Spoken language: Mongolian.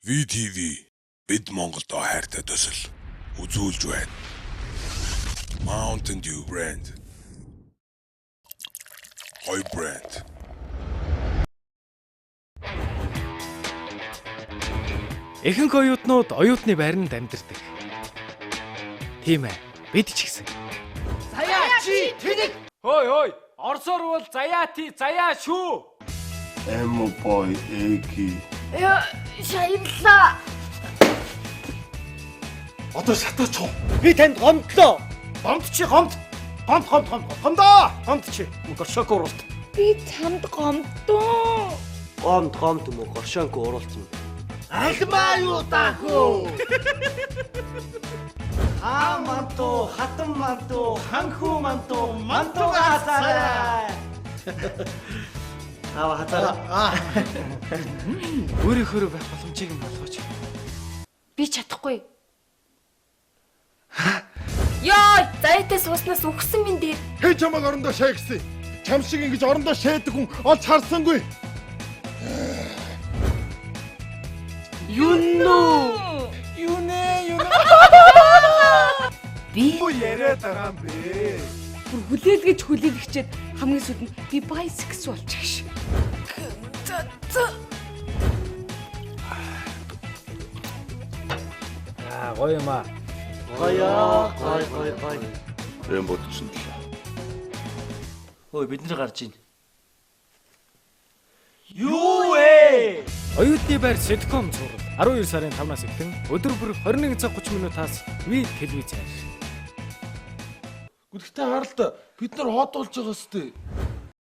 VTV бид Монголдо хайртай төсөл үзүүлж байна. Mountain Dew брэнд. Хой брэнд. Ихэнх оюутнууд оюутны байранд амьдардаг. Тийм бид ч гэсэн. Заяа чи тэнэг. Хой хой, Оросоор бол заяа тий, заяа шүү. Эмо бой эки. Яа, шаяллаа. Одоо шатаач уу? Би танд гомдлоо. Гомд чи гомд. Гомд гомд гомд гомдоо. Гомд чи. Горшок уруулт. Би чамд гомдсон. Гомд гомд юм уу? Горшонко уруулсан. Альмаа юу даахөө. Аа манту, хатан манту, ханхүү манту, мантуга хазаарай. Аа хазаарай. Өөрийнхөө байх боломжийг нь болгооч. Би чадахгүй. Йоо, заяатай сууснаас үхсэн минь дээр. Хэн чамайг орондоо шээгсэн? Чам шиг ингэж орондоо шээдэг хүн олж харсангүй. Юннүү. Юунэ юунэ Би яриад байгаа юм бэ? бүр хүлээлгэж хүлээлгчээд хамгийн сүүлд нь би bisexual болчих ш. За. Аа, гоё юм аа. Гоё гой гой гой. Эм бодсон л. Ой бид нар гарч ийн. Юу вэ? Оюутны байр ситком цуврал 12 сарын 5-наас эхлэн өдөр бүр 21 цаг 30 минутаас Ви телевизээр. Гэхдээ харалт бид нар хот болж байгаа сте.